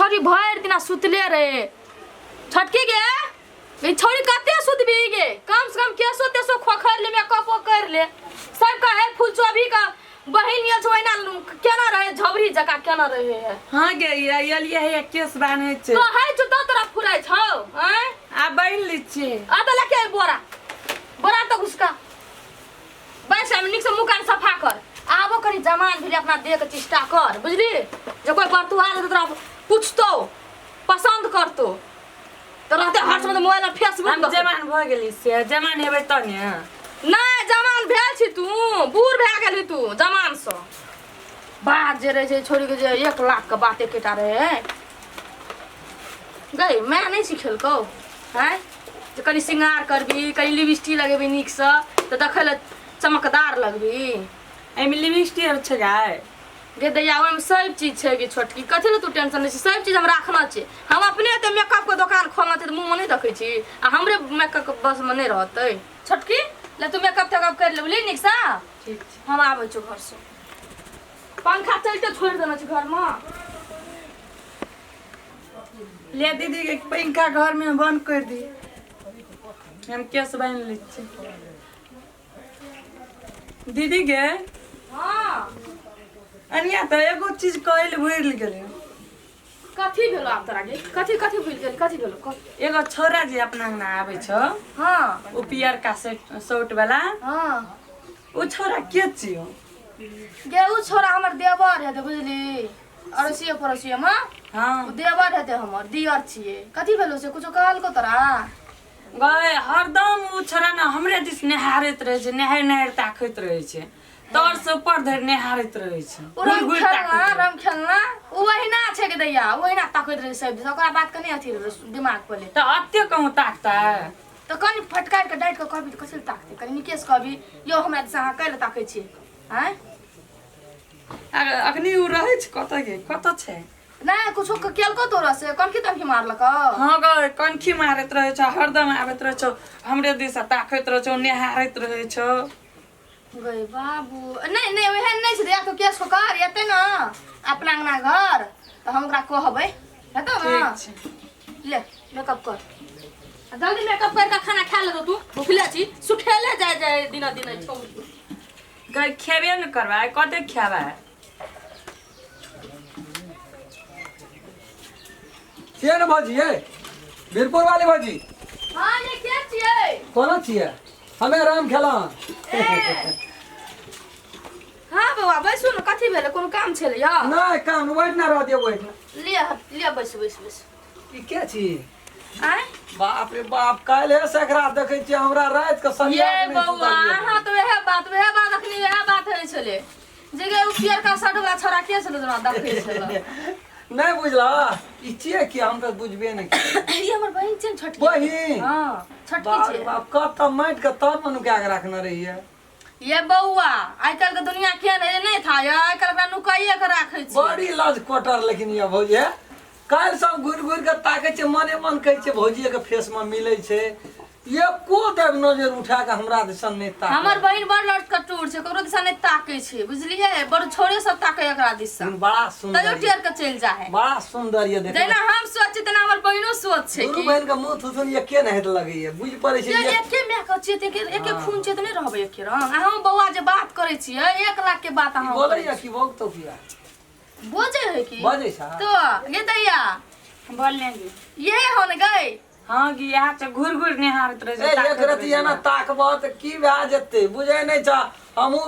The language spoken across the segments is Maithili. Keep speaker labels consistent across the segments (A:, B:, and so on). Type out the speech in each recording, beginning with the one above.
A: छौरी भरि दिना सुतले रहे छोटकी गे ई छौरी कते सुतबी गे कम से कम केसो तेसो खोखर ले मेकअपो कर ले सब कहे फुलचोभी का बहिन ये छौ ओहिना केना रहे झबरी जकाँ केना रहे है
B: हाँ गे ये एलियै हे केस बान्है छै
A: कहै छौ तऽ तोरा फुराइ छौ आँय
B: आ बान्हि लै छियै
A: आ तऽ लके आइ बोरा बोरा तऽ घुसका बैस हम नीक से मुँह कान सफा कर आबो कनी जमान भेलै अपना देह के चेष्टा कर बुझली जे कोई बरतुहा लेतौ तोरा पूछतौ पसंद करतौ तऽ रहते हर समय मोबाइल में फेसबुक
B: हम जमान भऽ गेली से जमान हेबै तऽ ने
A: नहि जमान भेल छी तू बूढ़ भए गेली तू जमान सँ बात जे रहै छै छोड़ीके जे 1 लाख के बात एकेटा रहै गई माय नहि सिखेलकौ आँय जे कनि श्रृंगार करबी कनि लिपस्टिक लगेबी नीकसँ तऽ देखै लए चमकदार लगबी।
B: एहिमे लिपस्टिक आर छै गाय?
A: गे दैया, ओहिमे सब चीज छै गे छोटकी, कथी लए तू टेंशन लै छी? सब चीज हम राखना छै। हम अपने एते मेकअप के दोकान खोलना छै तऽ मुँहमे नहि देखै छी आ हमरे मेकअप के बसमे नहि रहतै? छोटकी ले, तू मेकअप तेकअप करि ले बुझली नीकसँ।
B: ठीक छै।
A: हम आबै छियौ घरसँ। पंखा चलते छोड़ि देने छी घरमे।
B: ले दीदी के पंखा घर में बंद कर दी, हम केस बान्हि लै छी दीदी के।
A: हाँ।
B: अनिया तऽ एगो चीज कहै लए भूलि गेलै।
A: कथी भेलो आब तोरा गे? कथी कथी भूलि गेली? कथी भेलो कह।
B: एगो छौड़ा जे अपना अंगना आबै छौ, ओ पियरका शर्ट वाला, ओ छौड़ा के छियौ?
A: गे, उ छोरा हमर देवर हेतै बुझली, अड़ोसिए पड़ोसिए मे। उ देवर हेतै हमर, दियर छियै। कथी भेलो से? कुछो कहलको तोरा?
B: गए, हरदम ओ छोरा ने हमरे दिस निहारैत रहै छै, निहारि निहारि ताकैत रहै छै, तर से ऊपर धरि निहारैत रहै छै।
A: ओ रंग
B: घुरि घुरि
A: खेलना
B: ताकैत रहै।
A: रंग खेलना ओ ओहिना छै के दैया, ओहिना ताकैत रहै सब दिस। ओकरा बात कनि अथी रहै दिमाग पर ले।
B: तऽ एते कहूँ ताकतै?
A: तऽ कनि फटकारि कऽ डाँटि कऽ कहबी तऽ कथी लए ताकतै? कनि निकेश कहबी, यौ, हमरा दिस अहाँ कैले ताकै छियै? आँय?
B: अखनी ओ रहै छै कतऽ गे? कतऽ छै?
A: नहि कुछो केलको तोरा से? कनखी तनखी मारलको?
B: हँ गै, कनखी मारैत रहै छौ, हरदम आबैत रहै छौ हमरे दिस आ ताकैत रहै छौ, निहारैत रहै छौ।
A: गै बाबू, नहि नहि, ओहन नहि छै। तो केस को कर एतै ने अपना अंगना घर तऽ हम ओकरा कहबै, हेतौ ने?
B: ठीक छै।
A: ले मेकअप कर आ जल्दी मेकअप कर के खाना खा लेतो। तू भुखले छी, सुखेले जाय जाय दिना दिन छौ।
B: गै, खेबे ने करबै, कते खेबै?
C: छियै ने भौजी? ये वीरपुर वाली भौजी?
A: हाँ, ये के छियै?
C: कोना छियै? हमे राम खेला।
A: ए। हाँ बौआ, बैसू ने। कथी भेलै? कोनो काम छलै यौ?
C: नहि काम, बैठ ना, रह दियौ, बैठ ना।
A: लिअ लिअ, बैसू बैसू बैसू।
C: ई के छी?
A: आँय?
C: बाप रे बाप, काल्हि से एकरा देखै छियै, हमरा राति के सरिया
A: ये
C: के नहि
A: बौआ,
C: सुतलियै।
A: अहाँ तऽ वएह बात अखनी वएह बात होइ छलै जे गे, उ पियरका शर्ट वाला छोरा के छलै जेना देखै छलै?
C: नहि बुझला ई छियै कि, हम तऽ बुझबे नहि केलियै।
A: ई हमर बहिन छै ने छोटकी।
C: बहिन?
A: हाँ, छोटकी
C: बाप रे
A: छै।
C: बाप, कत माटि के तर मे नुका के रखने रहियै।
A: ये बौआ, आइ काल्हि के दुनिया केहन है नहि था, ये आइ काल्हि ओकरा नुकाइए के राखै छै।
C: बड़ी लाज कोटर, लेकिन ये भौजी है, काल्हि सब घुरि घुरि के ताकै छै, मने मन कहै छै भौजीए के फेस मे मिलै छै, एको देव नजर उठा के हमरा दिसन नहि ताकै।
A: हमर बहिन बड़ लटकटूर छै, ककरो दिशा नहि ताकै छै बुझलियै? बड़ छोड़े सब ताकै एकरा दिशा।
C: लेकिन बड़ा सुंदर
A: तैयो
C: ये।
A: टेर के चलि जा है।
C: बड़ा सुंदर ये देख।
A: जहिना हम सोच छी तेना हमर बहिनो सोच छै।
C: दुनू
A: कि
C: बहिन के मुंह थुथुन एके नहि लगैया, बुझि पड़ै छै
A: जे
C: एक
A: एके माय के छियै तऽ एके एके खून छियै तऽ नहि रहबै एके रंग? आ हम बौआ जे बात करै छियै, 1 लाख के बात अहाँ
C: बोलैया कि बहुत तो किया
A: बोझे है की?
C: बजै छै।
A: तो ये दैया।
B: बोल लेंगे।
A: ये हो ने गई?
B: हाँ गी, यहाँ से घुर घुर निहारैत रहै छै,
C: ए
B: ताकैत
C: एक रति
B: रहै छै।
C: एना ताकबह तऽ की भए जेतै, बुझै नहि छ? हमहूँ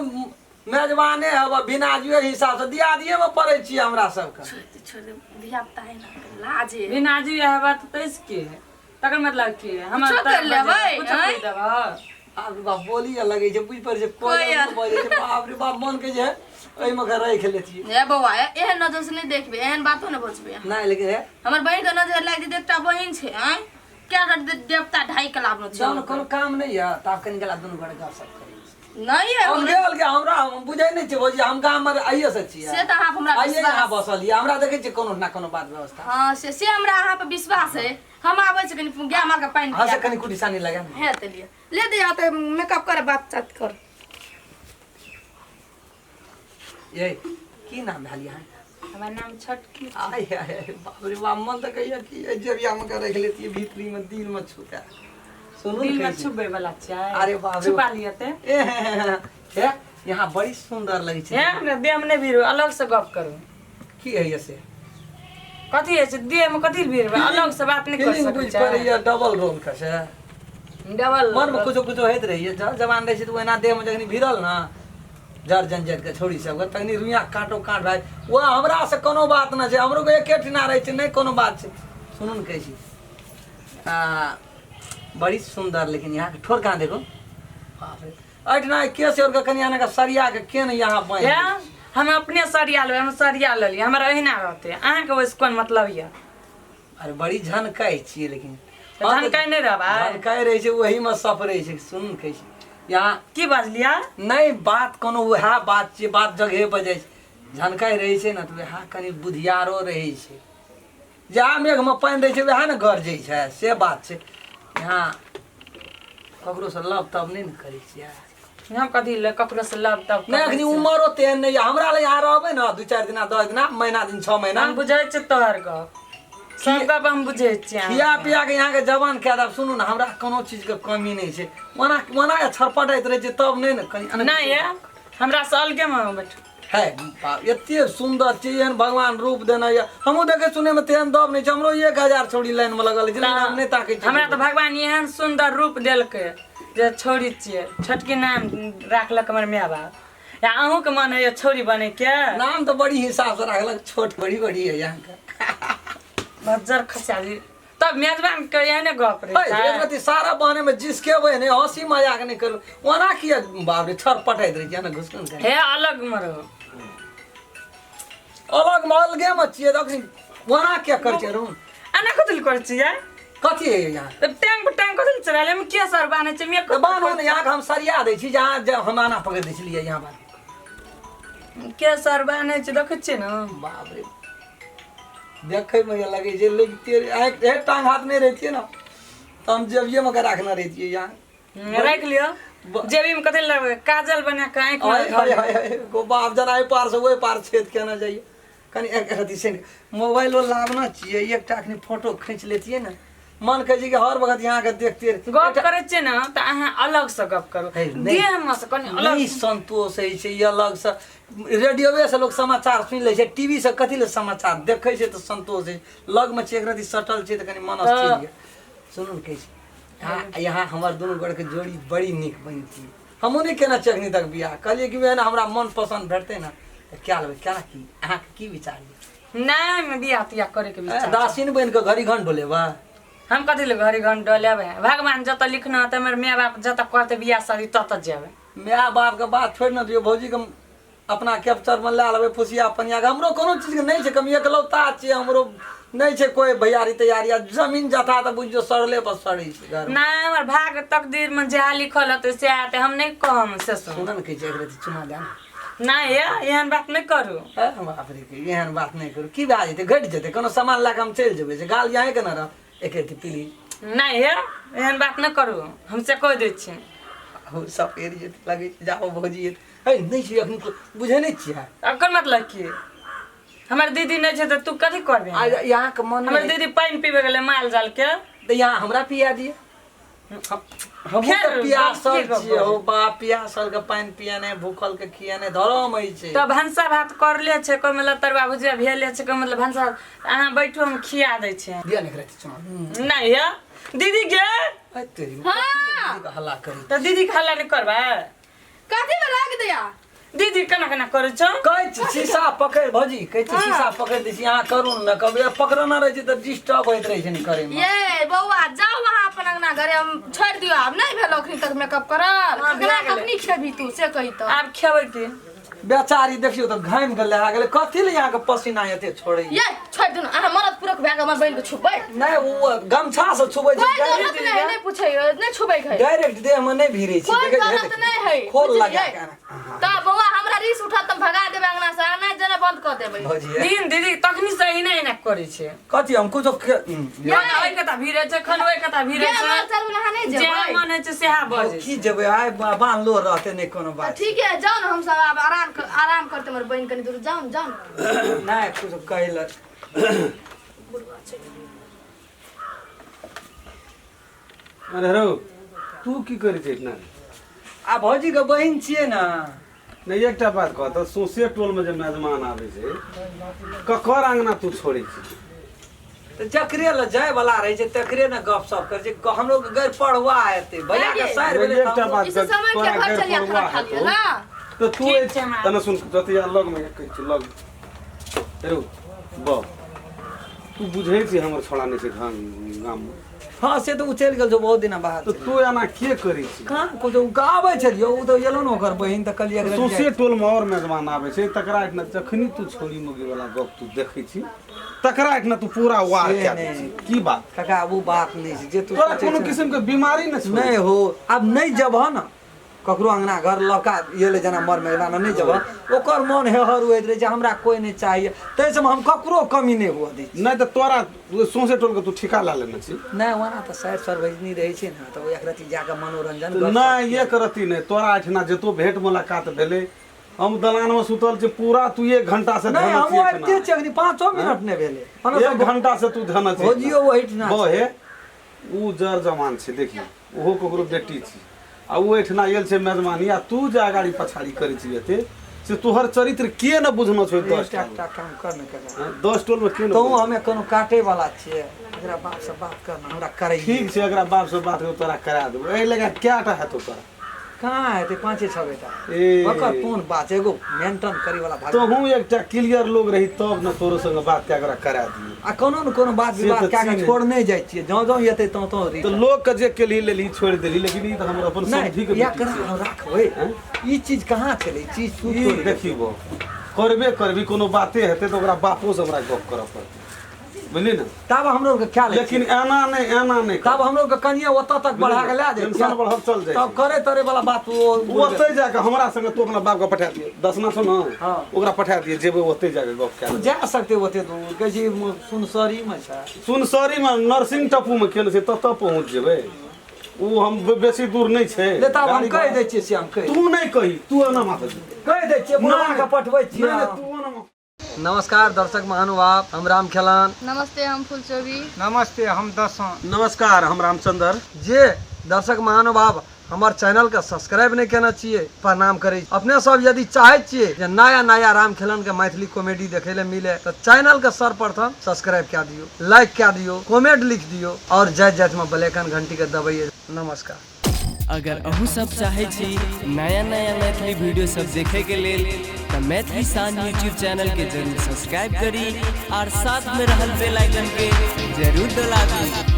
C: मेजबाने हब, बिनाजुए हिसाबसँ दियादिएमे पड़ै छियै हमरा सबके।
A: छोड़ दे, छोड़ दे, धिया पुता है ना, लाज है।
B: बिनाजू हेबा तऽ तैस की है? तकर मतलब की है? हमर
A: कुछो
B: तर
A: करि लेबै,
B: कुछो
A: आँय?
B: करि देबह।
C: बाप रे बाप, बोली लगै छै, बुझि पड़ै छै कोयल।
A: कोयल।
C: बजै छै। बाप रे बाप, मन के जे एहिमे के राखि लेतियै।
A: ए बौआ, एहन नजर से नहि देखबै, एहन बातो नहि बजबै।
C: नहि, लेकिन हे
A: हमर बहिन के नजर लागि जेतै। एकटा बहिन छै, आँय, क्या देवता ढाई के लाभ छै।
C: जहन कोनो काम नहि यऽ तऽ आब कनि गेला दुनू गोटे गपशप करै छी।
A: नहि है।
C: हम गेल के हमरा हम बुझै नहि छियै भौजी, हम गाममे आइए से छियै।
A: से तऽ अहाँ पर हमरा
C: आइए यहाँ
A: विश्वास
C: बसल यऽ, हमरा देखै छियै कोनो ना कोनो बात व्यवस्था।
A: हाँ, से हमरा अहाँ पर विश्वास है। हम आबै छी, कनि गाय माल के पानि
C: हाँ, से
A: पिया
C: कनि कुटी सानी लगा ने।
A: है तऽ लिअ, ले दे तऽ मेकअप कर, बात चात कर।
C: ये की नाम भेल यहाँ?
B: हमर नाम छोटकी।
C: आय आय आय, बाप रे बाप, मन तऽ कहैया कि एहि जेबिया मे के राखि लेतियै भीतरी मे, दिल मे छुपा। सुनू ने
B: दिल में
C: कहै छी।
B: छुपे वाला छै।
C: अरे बाप रे।
B: छुपा लिअ ते।
C: ए हे हे हे, हे यहाँ बड़ी सुंदर लगै छै।
B: हे हमरा देह में नहि भिड़ू, अलग से गप करू।
C: की होइया से?
B: कथी होइ छै देह में, कथी भिड़बै? अलग से बात नहि कर
C: फीलिंग
B: सकै
C: बुझि
B: छै।
C: पड़ैया डबल रोल के से।
B: डबल
C: मन में कुछो कुछो होइत रहैया। जब जवान रहै छै तऽ ओहिना देह में जखनी भिड़ल ने जर जंजर के छोड़ी सबके, तखनी रुइया काटो काट भाई। ओ हमरा से कोनो बात नहि छै, हमरो के एके ठिना रहै छै, नहि कोनो बात छै। सुनू ने कहै छी, बड़ी सुंदर, लेकिन यहाँ के ठोर कहाँ देखो। बाप रे, एहिठिना केस और के कनि के सरिया के केन यहाँ बान्हि
B: हे, हम अपने सरिया लेबै, हम सरिया लेलियै, हमर अहिना रहतै। अहाँके ओहिसँ कोन मतलब यऽ?
C: अरे बड़ी झनकाइ छियै लेकिन।
B: तऽ झनकाइ नहि रहबै?
C: झनकाइ रहै छै, ओहीमे सफरै छै। सुन कहै छी यहाँ।
B: की बजलियै?
C: नहि बात कोनो उएह बात छियै, बात जगहे पर जाइ छै। झनकाइ रहै छै ने तऽ वएह कनि बुधियारो रहै छै। जहाँ मेघमे पानि रहै छै वएह ने गरजै छै, से बात छै। यहाँ ककरोसँ लव तब नहि ने करै छियै?
B: हम कथी ले ककरो से लव तब?
C: नहि, अखनी उमरो तेहन नहि यऽ। हमरा लग यहाँ रहबै ने 2-4 दिना, 10 दिना, महीना दिन, 6 महीना।
B: हम बुझै छियै तोहर गप, सब गप हम बुझै छियै।
C: खिया पिया के यहाँके जवान कए देब। सुनू ने, हमरा कोनो चीजके कमी नहि छै। ओना ओना छरपटाइत रहै छै तब नहि ने कनि।
B: नहि ये, हमरा से अलगे मे बैठू।
C: है बाप, एते सुन्दर छै, एहन भगवान रूप देने यऽ। हमहूँ देखै सुनैमे तेहन दब नहि छै। हमरो 1000 छौड़ी लाइनमे लगल छै, लेकिन हम नहि ताकै छी।
B: हमरा तऽ भगवान एहन सुन्दर रूप देलकै जे छौड़ी छियै, छोटकी नाम राखलक हमर माय बाप। या अहूँके मन होइए छौड़ी बनैके?
C: नाम तऽ बड़ी हिसाबसँ राखलक, छोट बड़ी बड़ी है यहाँके।
B: भज्जर खसा दी तब मेजबान के एहने गप रहै
C: है,
B: छै।
C: एक रति सारा बहने में जिसके बहने हंसी मजाक नहीं करू। ओना किया बाप रे छटपटाइत रहै छियै ने घुसकन के?
B: हे, अलग मे रहू।
C: अलग मे, अलगे मे छियै तऽ अखनी ओना किया करै छियै रुन?
B: एना कथी लए करै छियै?
C: कथी है यहाँ?
B: तऽ टांग पर टांग कथी लए चढ़ायल? हम के सर बान्है छै मेकअप?
C: तऽ बान्हू ने यहाँ, हम सरिया दै छी। जहाँ हम आना पकड़ि दै छलियै यहाँ बान्ह।
B: के सर बान्है छै, देखै छियै ने।
C: बाप रे, देखैमे जे लगै छै लगिते आँखि हे, टांग हाथ नहि रहितियै ने तऽ हम जेबिएमे के राखने रहितियै यहाँ।
B: राखि लिअ जेबीमे। कथी लए लगबै? काजल बना कऽ आँखिमे
C: हाय
B: धऽ
C: हाय
B: लिअ।
C: हाय हाय, गो बाप, जना एहि पार से ओहि पार छेद केने जाइए। कनि एक अथी से मोबाइलो लाबना छियै, एकटा अखनी फोटो खींच लेतियै ने, मन कहै छै कि हर वक्त यहाँके देखते रही।
B: गप करै छियै ने तऽ अहाँ अलगसँ गप करू।
C: हे, नहि।
B: देहमे से कनि अलग।
C: नहि संतोष होइ छै ई अलगसँ। रेडियोए से लोक समाचार सुनि लै छै, टीवी से कथी लए समाचार देखै छै? तऽ संतोष होइ छै। लगमे छै, एक रति सटल छै तऽ कनि मन स्थिर यऽ। सुनू ने कहै छी, यहाँ यहाँ हमर दुनू गोड़के जोड़ी बड़ी नीक बनती। हमहूँ नहि केने छियै अखनी तक बियाह। कहलियै कि एहन हमरा मन पसन्द भेटतै ने तऽ कए लेबै। केना की, अहाँके की विचार यऽ?
B: नहि, हम बियाह तियाह करैके विचार।
C: दासीन बनि कऽ घड़ी घंट डोलेबै?
B: हम कथी लए घड़ी घंट डोलेबै? भगवान जतऽ लिखना होतै, हमर माय बाप जतऽ करतै बियाह शादी, ततऽ जेबै।
C: माय बापके बात छोड़ि ने दियौ भौजीके, अपना कैप्चरमे लए लेबै फुसिया पनिया के। हमरो कोनो चीजके नहि छै कमी, एकलौता छियै, हमरो नहि छै कोइ भैयारी तैयारी। आ जमीन जथा तऽ बुझियौ सड़ले पर सड़ै छै घरमे।
B: नहि, हमर भाग तकदीरमे जएह लिखल हेतै सएह हेतै, हम नहि कहब से सुन।
C: सुनऽ ने कहै छै, एक रति चुमा दए ने।
B: नहि ये, एहन बात नहि करू।
C: हे बाप रे, के एहन बात नहि करू। की भए जेतै? घटि जेतै कोनो सामान लए कऽ हम चलि जेबै से गाल अहीँके ने रहत। एक रति प्लीज।
B: नहि ये, एहन बात नहि करू, हम से कहि दै छी।
C: हो सपेर जेतै लगै छै। जाओ भौजी, हे नहि छै अखनी, बुझै नहि छियै।
B: एकर मतलब की? हमर दीदी नहि छै तऽ तू कथी करबे?
C: आ यहाँके मन
B: हमर दीदी पानि पीबे गेलै माल जाल के।
C: तऽ यहाँ हमरा पिया दिअ। हमहूँ
B: फेर
C: तऽ पियासल
B: की गप?
C: छियै हो बाप, पियासल के पानि पियेनाइ, भूखल के खियेनाइ धरम होइ छै।
B: तऽ भनसा भात करले छै, कोइ मतलब तरुआ भुजिया भेले छै, कोइ मतलब भनसा। अहाँ बैठू, हम खिया दै छियै।
C: दिअ ने एक रति चुमा।
B: नहि ये, दीदी गे।
C: अइ तेरी
A: हाँ।
C: दीदी के हल्ला करी।
B: तऽ दीदी के हल्ला नहि करबै।
A: कथी में लाग दिया?
B: दीदी केना केना करै छौ?
C: कहै छी शीशा पकड़ि, भौजी कहै छी शीशा पकड़ि दै छी, अहाँ करू ने कभी। पकड़ना रहै छै तऽ डिस्टर्ब होइत रहै छै ने करैमे।
A: ये बौआ, जाओ वहाँ अपन अंगना घरे, हम छोड़ि दियौ। आब नहि भेल अखनी तक मेकअप करल?
B: हाँ,
A: कखना
B: भए गेलै।
A: कखनी खेबही तू से कही तऽ?
B: आब खेबै की?
C: बेचारी देखियौ तऽ घामि के लए गेलै। कथी लए अहाँके पसीना एते छोड़ै?
A: ये छोड़ि दियौ ने, अहाँ मरद पुरख भए कऽ हमर बहिन के छुपबै?
C: नहि, ओ गमछा से छुबै छै।
A: कोइ जरूरत नहि है, नहि पूछै, नहि छुबै के है।
C: डायरेक्ट देह में नहि भिड़ै छै।
A: कोइ
C: देखै-
A: जरूरत नहि है,
C: खोल लगा
A: बुझलियै?
C: के।
A: तऽ बौआ हमरा रीस उठत त भगा देबै अंगना से, अंगना जेना बंद क देबै।
C: भौजी
B: दिन दीदी तखनी से एना एना करै छै।
C: कथी हम कुछो
B: खन ओहि कता भीड़े छै, खन ओहि कता भीड़े
A: गे
B: छै।
A: माल चल अहाँ नहीं
B: जेहा
A: जेबै?
B: मन होइ छै सेहा बजै
C: की जेबै आइ बान्हलो रहते नहि कोनो
A: तऽ
C: बात।
A: ठीक है, जाउ ने, हम सब आब आराम आराम करते हमर बहिन कनी दूर। जाउ ने, जाउ ने।
C: नहि कुछो कहै लए।
D: अरे हरो, तू की करै छै इतना?
C: आ भौजी के बहिन छियै ने।
D: नहि, एकटा बात कह तऽ, सौंसे टोलमे जे मेजमान आबै छै ककर आंगना तू छोड़ै छी?
C: तऽ जकरे लए जाय वाला रहै छै तकरे ने गप सप करै छै। हमरो के गैर पढ़ुआ हेतै भैया के साइर
D: नहि,
C: भेलै तऽ
D: एकटा
C: हमरो-
D: बात
A: ई सब समय के
D: तोरा
A: घर
D: गैर
A: चलिया
D: पढ़ुआ
A: खाना खा लिअ
D: हेतौ,
A: ना।
D: तऽ तू
B: ठीक छै, माँ।
D: तने सुन, जतिया लगमे कहै छी लग हेरो बा, तू बुझै छी हमर छोड़ा नहि छै गाममे।
C: हँ से तऽ ओ चलि गेल छौ बहुत दिना बाद।
D: तऽ तू एना के करै छी?
C: कहाँ कुछो आबै छलियै, ओ तऽ एलौ ने ओकर बहिन तऽ कहलियै एकरा
D: सौंसे टोलमे आओर मेजमान आबै छै तकरा एहिठिना जखनी तू छौड़ी मौगी वाला गप तू देखै छी तकरा एहिठिना तू पूरा वार
C: से
D: कए दै
C: नहि।
D: छी। की बात
C: काका, ओ बात नहि छै जे तू
D: तोरा
C: सोचै
D: कोनो
C: छै।
D: किसिम के बीमारी नहि छौ?
C: नहि हो, आब नहि जबह ने ककरो अंगना घर लड़का एलै जेना मर मेहमान नहि जबह, ओकर मन हेहर होइत रहै छै, हमरा कोइ नहि चाहिए, ताहि सबमे हम ककरो कमी नहि हुअ दै छी।
D: नहि तऽ तोरा सौंसे टोलके तू ठिका लए लेने छी।
C: नहि, ओना तऽ साइड सरभजनी रहै छै ने तऽ ओ एक रत्ती जाकऽ मनोरंजन गप सप।
D: नहि, एक रत्ती नहि। तोरा एहिठिना जतो भेंट मुलाकात भेलै, हम दलानमे सुतल छी पूरा तू एक घंटा से
C: नहि
D: ध्यान
C: हमहूँ आबिते छियै, अखनी 5 मिनट नहि भेलै। ओना
D: एक
C: सब
D: घंटा से तू ध्यान छी।
C: भौजियो ओहिठिना छै।
D: बहे उ जर जमान छै, देखी ओहो ककरो बेटी छी आ ओ एहिठिना आयल छै मेजबानी आ तू जे अगाड़ी पछाड़ी करै छी एते से तोहर चरित्र के ने बुझनो छौ 10
C: एकटा
D: टोल
C: एकटा काम कर ने काका।
D: 10 टोल में के ने
C: तोँ
D: बुझनो?
C: हमे कोनो काटे वाला छियै? एकरा बाप से बात कर ने, हमरा करै।
D: ठीक छै, एकरा बाप से बात कर तोरा करा देबो। एहि लगा कएटा हेतौ तोरा?
C: कहाँ हेतै, 5-6 गोटा।
D: ए
C: ओकर कोन बात छै, एगो मेंटेन करे वाला भाग।
D: तोहूँ एकटा क्लियर लोग रही तब ने तोरो संगे बात कए कऽ करा दियै।
C: आ कोनो ने कोनो बात
D: से
C: विवाद
D: तऽ
C: कए कऽ
D: छी।
C: छोड़ नहि जाइ छियै, जँ जँ एतै तँ तँ
D: तऽ
C: रिटर्न।
D: लोक के जे केलही लेलही छोड़ि देलही, लेकिन ई तऽ हमर अपन समधी
C: नहि
D: के बेटी
C: एकरा
D: छै।
C: हम राखबै।
D: हैं?
C: ई चीज कहाँ छलै, ई चीज तू
D: ई
C: छोड़ि दे।
D: देखी बो करबे करबी, कोनो बाते हेतै तऽ ओकरा बापो से हमरा गप करऽ पड़तै, बुझली ने?
C: तब हमरो के ख्याल
D: लेकिन एना नहि, एना नहि।
C: तब हमरो के कनिए ओतऽ तक बढ़ा के लए जाइ
D: टेंशन बढ़ल चल जाइ
C: तब
D: छै।
C: करे तरे वाला बात ओ
D: ओतै जाके हमरा संगे तू अपना बाप के पठा दियै, दसना छौ ने?
C: हाँ।
D: ओकरा पठा दियै, जेबै ओतै जाके गप कए
C: तू
D: लेबै।
C: जा सकते ओते दूर? कहै छी सुनसरी मे छै।
D: सुनसरी मे नरसिंह टप्पू मे केने छै, ततऽ पहुँच जेबै। ओ हम बेसी दूर नहि छै।
C: ले तब हम
D: गाड़ी
C: कहि
D: घोड़ा-
C: दै छियै से हम कहि
D: तू नहि कही, तू एना माथा
C: कहि दै छियै, बुढ़वा के पठबै छियै।
D: नहि नहि, तू एना माथा।
C: नमस्कार दर्शक महानुभाव, हम राम खेलान।
A: नमस्ते, हम फुलचोबी।
E: नमस्ते, हम दसों।
D: नमस्कार, हम रामचंद्र।
C: जे दर्शक महानुभाव हमर चैनल के सब्सक्राइब नहि केने छियै, प्रणाम करै छी। अपने सब यदि चाहै छियै जे नया नया राम खेलन के मैथिली कॉमेडी देखै लए मिले तऽ चैनल के सर्वप्रथम सब्सक्राइब कए दियौ, लाइक कए दियौ, कमेंट लिख दियौ और जाइत जाइत में बेल आइकन घंटी के दबैयै। नमस्कार।
F: अगर अहूँ सब चाहै छी नया नया मैथिली वीडियो सब देखे के लेल तऽ मैथिली शान यूट्यूब चैनल के जरूर सब्सक्राइब करी और साथ में रहल बेल आइकन के जरूर दबा दी।